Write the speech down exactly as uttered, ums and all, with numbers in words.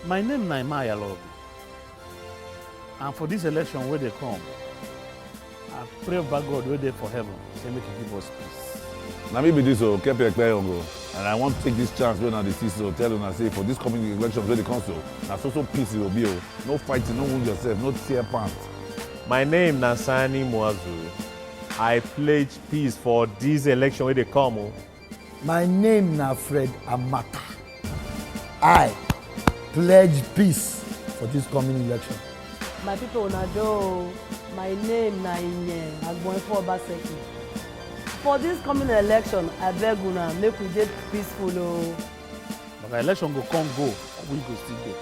My name na Emma Ayalobi, and for this election wey dey come, I pray Baba God wey dey for heaven say make he give us peace. Na me be this o, Kepi Ekpeyong o, and I wan take this chance wey una dey see so tell una say for this coming elections wey dey come so, na so so peace e go be o. No fighting, no wound yourself, no tear pants. My name na Sani Muazu. I pledge peace for this election wey dey come o. My name na Fred Amata. I pledge peace for this coming election. My people, una do o. My name na Inye Agbonfo Obaseki. For this coming election, I beg una make we dey peaceful o. But election go come go, we go still dey.